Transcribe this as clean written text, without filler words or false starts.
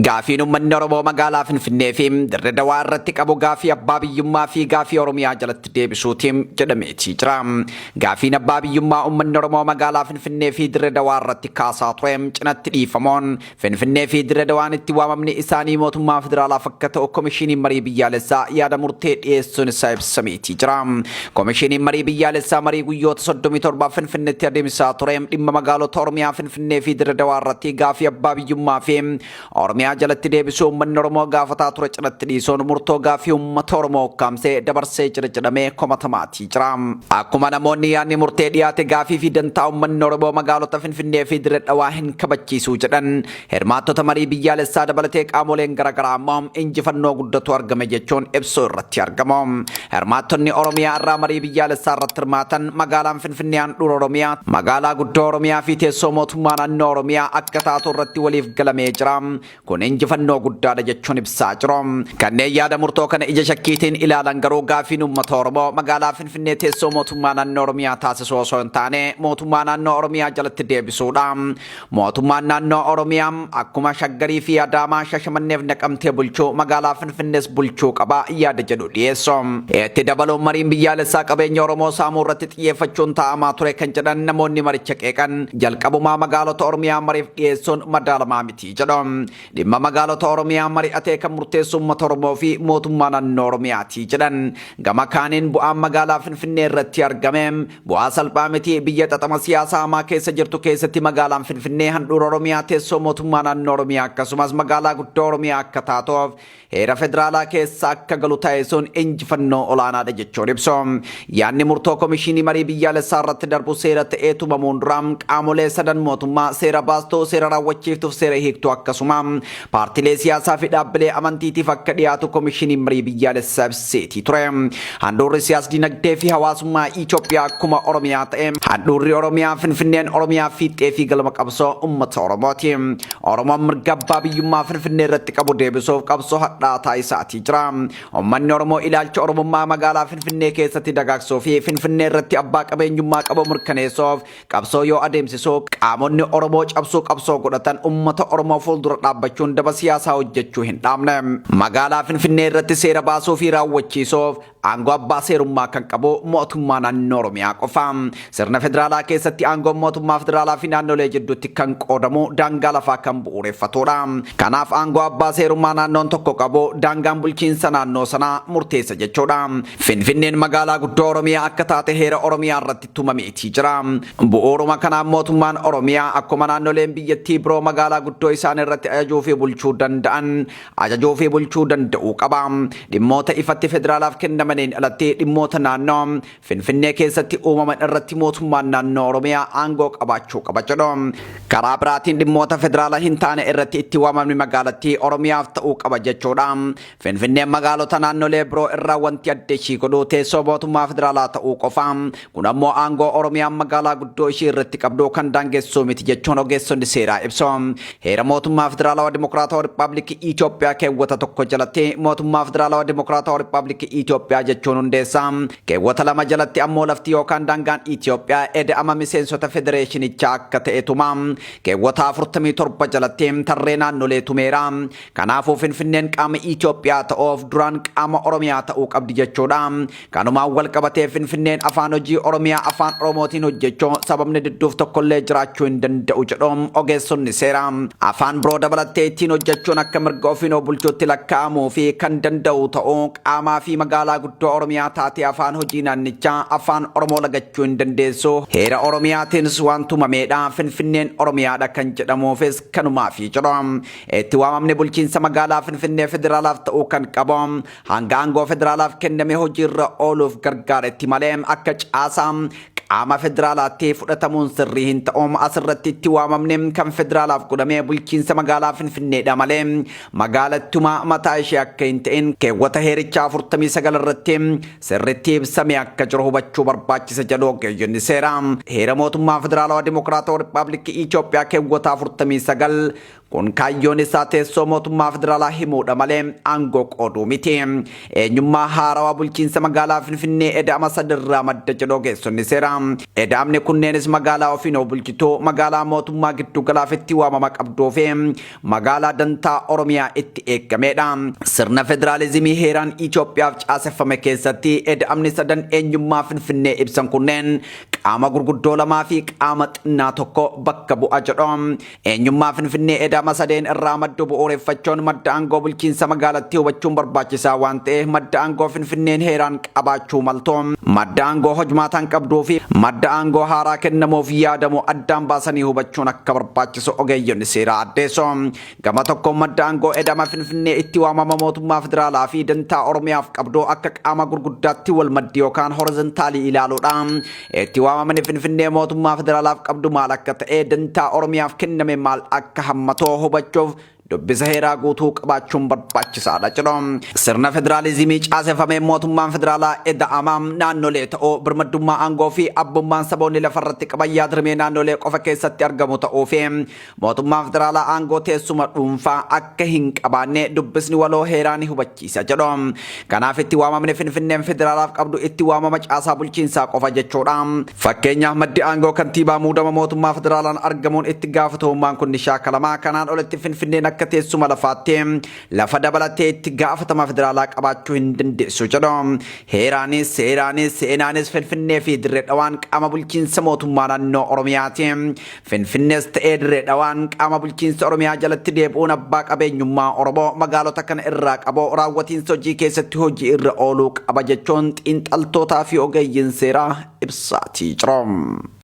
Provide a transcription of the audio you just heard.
Gaafiin uummanni Oromoo magaalaa Finfinnee fi Dirree Dawaa irratti qabu gaafii abbaa biyyummaa fi gaafii Oromiyaa jalatti deebisuutiin jedhameetii jira. Gaafiin abbaa biyyummaa uummanni Oromoo magaalaa Finfinnee fi Dirree Dawaa irratti kaasaa ture cinatti dhiifamoon Finfinnee fi Dirree Dawaan itti waamamni isaanii mootummaa federaalaaf akka ta'u Komishiiniin Marii Biyyaalessaa yaada murtee dhiyeessuun isaa ibsameetii jira. Komishiiniin Marii Biyyaalessaa marii guyyoota 37 Finfinneetti adeemsisaa ture dhimma magaalota Oromiyaa Finfinnee fi Dirree Dawaa irratti gaafii abbaa biyyummaa fi Oromiyaa jalatti deebisuu uummanni Oromoo gaafataa ture cinatti dhiisuun murtoo gaafii uummata Oromoo ukkaamsee dabarsee jira jedhamee komatamaatii jira. Akkuma namoonni yaadni murtee dhiyaate gaafii fi dantaa uummanni Oromoo magaalota Finfinnee fi Dirree Dhawaa hin kabachiisuu jedhan hirmaattota marii biyyaalessaa dabalatee qaamoleen garaagaraa immoo injifannoo guddatu argame jechuun ibsuu irratti argamu. Hirmaattonni Oromiyaa irraa marii biyyaalessaa irratti hirmaatan magaalaan Finfinnee handhuura Oromiyaa, magaalaa guddoo Oromiyaa fi teessoo mootummaa naannoo Oromiyaa akka taatu irratti waliif galamee jira. Kun injifannoo guddaadha jechuun ibsaa jiru. Kanneen yaada murtoo kana ija shakkiitiin ilaalan garuu gaafiin uummata Oromoo magaalaa Finfinnee teessoo mootummaa naannoo Oromiyaa taasisuu osoo hin taane mootummaa naannoo Oromiyaa jalatti deebisuudha. Mootummaan naannoo Oromiyaa akkuma Shaggarii fi Adaamaa, Shashamanneef Naqamtee bulchuu magaalaa Finfinnees bulchuu qaba yaada jedhu dhiyeessu. Itti dabaluun mariin biyyaalessaa qabeenya Oromoo saamuu irratti xiyyeeffachuun taa'amaa ture kan jedhan namoonni maricha qeeqan jalqabumaa magaalota Oromiyaa mariif dhiyeessuun madaalamaa miti jedhu. Dhimma magaalota Oromiyaa mari'atee kan murteessu uummata Oromoo fi mootummaa naannoo Oromiyaati jedhan. Gama kaaniin bu'aan magaalaa Finfinnee irratti argame bu'aa salphaa miti. Biyya xaxama siyaasaa hamaa keessa jirtu keessatti magaalaan Finfinnee handhuura Oromiyaa, teessoo mootummaa naannoo Oromiyaa akkasumas magaalaa guddoo Oromiyaa akka taatuuf heera federaalaa keessa akka galu taasisuun injifannoo olaanaadha jechuun ibsu. Yaadni murtoo komishinii marii biyyaalessaa irratti darbu seera ta'ee tumamuun dura qaamolee sadan mootummaa, seera baastuu, seera raawwachiiftuuf seera hiiktuu akkasuma paartilee siyaasaa fi dhaabbilee amantiitiif akka dhiyaatu komishiniin marii biyyaalessaa ibseetii ture. Handhuurri siyaas dinagdee fi hawaasummaa Itoophiyaa akkuma Oromiyaa ta'e handhuurri Oromiyaa Finfinneen Oromiyaa fiixee fi galma qabsoo uummata Oromooti. Oromoon mirga abbaa biyyummaa Finfinnee irratti qabu deebisuuf qabsoo hadhaa taasisaatii jira. Uummanni Oromoo ilaalcha Oromummaa magaalaa Finfinnee keessatti dagaagsuu fi Finfinnee irratti abbaa qabeenyummaa qabu mirkaneessuuf qabsoo yoo adeemsisu qaamonni Oromoo cabsuu qabsoo godhatan uummata Oromoo fuuldura dhaabbachuun daba siyaasaa hojjechuu hin dhaabne. Magaalaa Finfinnee irratti seera baasuu fi raawwachiisuuf aangoo abbaa seerummaa kan qabu mootummaa naannoo Oromiyaa qofa. Sirna federaalaa keessatti aangoon mootummaa federaalaa fi naannolee jidduutti kan qoodamu daangaa lafaa kan bu'uureffatudha. Kanaaf aangoo abbaa seerummaa naannoon tokko qabu daangaan bulchiinsa naannoo sanaa murteessa jechuudha. Finfinneen magaalaa guddoo Oromiyaa akka taate heera Oromiyaa irratti tumameetii jira. Bu'uuruma kanaan mootummaan Oromiyaa akkuma naannoleen biyyattii biroo magaalaa guddoo isaan irratti ajajuu fi bulchuu danda'an ajajuu fi bulchuu danda'uu qaba. Dhimmoota ifatti federaalaaf kennamaniin alatti dhimmoota naannoo Finfinnee keessatti uumaman irratti mootummaan naannoo Oromiyaa aangoo qabaachuu qaba jedhu. Karaa biraatiin dhimmoota federaala hin taane irratti itti waamamni magaalattii Oromiyaaf ta'uu qaba jechuudha. Finfinneen magaalota naannolee biroo irraa wanti adda ishii godhu teessoo mootummaa federaalaa ta'uu qofa. Kun ammoo aangoo Oromiyaan magaalaa guddoo ishii irratti qabdu kan daangessuu miti jechuun ogeessonni seeraa ibsu. Heera mootummaa federaalawaa dimokiraatawaa Riippaabilikii Itoophiyaa keewwata 1 jalatti mootummaa federaalawaa dimokiraatawaa Riippaabilikii Itoophiyaa jechuun hundeessa. Keewwata 2 jalatti ammoo lafti yookaan daangaan Itoophiyaa eda'ama miseensota federeeshinichaa akka ta'e tuma. Keewwata 47 jalatti tarree naannolee tumeera. Kanaafuu Finfinneen qaama Itoophiyaa ta'uuf duraan qaama Oromiyaa ta'uu qabdi jechuudha. Kanumaan wal qabatee Finfinneen afaan hojii Oromiyaa afaan Oromootiin hojjechuu sababni didduuf tokkollee jiraachuu hin danda'u jedhu ogeessonni seeraa. Afaan biroo dabalattee ittiin hojjechuun akka mirga ofiin of bulchuutti lakkaa'amuu fi kan danda'u ta'uu qaamaa fi magaalaa guddoo Oromiyaa taatee afaan hojii naannichaa afaan Oromoo lagachuu hin dandeessu. Heera Oromiyaatiinis waan tumameedha. Finfinneen Oromiyaadha kan jedhamuufis kanumaafi jedhu. Itti waamamni bulchiinsa magaalaa Finfinnee federaalaaf ta'uu kan qabu hanga aangoo federaalaaf kenname hojiirra ooluuf gargaaretti malee akka caasaa qaama federaalaatti fudhatamuun sirrii hin ta'u. Asirratti itti waamamni kan federaalaaf godhame bulchiinsa magaalaa Finfinneedha malee magaalattuma mataa ishee akka hin ta'in keewwata heerichaa 49 irratti sirriitti ibsamee akka jiru hubachuu barbaachisa jedhu ogeeyyonni seeraa. Heera mootummaa federaalawaa dimokiraatawaa Riippaabilikii Itoophiyaa keewwata 49. Kun kaayyoon isaa teessoo mootummaa federaalaa himuudha malee aangoo qooduu miti. Eenyummaa haarawaa bulchiinsa magaalaa Finfinnee eda'ama sadirraa madda jedhu ogeessonni seeraa. Eda'amni kunneenis magaalaa ofiin of bulchituu, magaalaa mootummaa giddugalaaf itti waamama qabduu fi magaalaa dantaa Oromiyaa itti eegameedha. Sirna federaalizimii heeraan Itoophiyaaf caaseffame keessatti eda'amni sadan eenyummaa Finfinnee ibsan kunneen qaama gurguddoo lamaa fi qaama xinnaa tokko bakka bu'a jedhu. Eenyummaa Finfinnee eda'ama sadeen irraa maddu bu'uureffachuun madda aangoo bulchiinsa magaalattii hubachuun barbaachisaa waan ta'eef, madda aangoo Finfinneen heeraan qabaachuu maltu, madda aangoo hojmaataan qabduu fi madda aangoo haaraa kennamuuf yaadamu addaan baasanii hubachuun akka barbaachisu ogeeyyonni seeraa addeessu. Gama tokkoon madda aangoo eda'ama Finfinnee itti waamama mootummaa federaalaa fi dantaa Oromiyaaf qabdu akka qaama gurguddaatti wal maddi yookaan horizontal ilaaluudha. Itti waamamni Finfinnee mootummaa federaalaaf qabdu maal akka ta'e, dantaa Oromiyaaf kenname maal akka hammatoo hubachuuf dubbisa heeraa guutuu qabaachuun barbaachisaadha jedhu. Sirna federaalizimii caaseffamee mootummaan federaalaa eda'amaa naannolee ta'uu, birmaddummaa aangoo fi abbummaan saboonni lafarratti qaban yaadrimee naannolee qofa keessatti argamu ta'uu fi mootummaan federaalaa aangoo teessuma dhuunfaa akka hin qabaanne dubbisni waloo heeraa ni hubachiisa jedhu. Kanaaf itti waamamni Finfinneen federaalaaf qabdu itti waamama caasaa bulchiinsaa qofa jechuudha. Fakkeenyaaf, maddi aangoo kantiibaa muudama mootummaa federaalaan argamuun itti gaafatamummaan kun ni shaakalama. Kanaan olitti Finfinneen akka teessuma lafaatti lafa dabalatee itti gaafatama federaalaa qabaachuu hin dandeessu jedhu. Heeraanis, seeraanis, seenaanis Finfinnee fi Dirree Dhawaan qaama bulchiinsa mootummaa naannoo Oromiyaati. Finfinnees ta'ee Dirree Dhawaan qaama bulchiinsa Oromiyaa jalatti deebi'uun abbaa qabeenyummaa Oromoo magaalota kana irraa qabu raawwatiinsa hojii keessatti hojii irra ooluu qaba jechuun xiinxaltootaa fi ogeeyyiin seeraa ibsaatii jiru.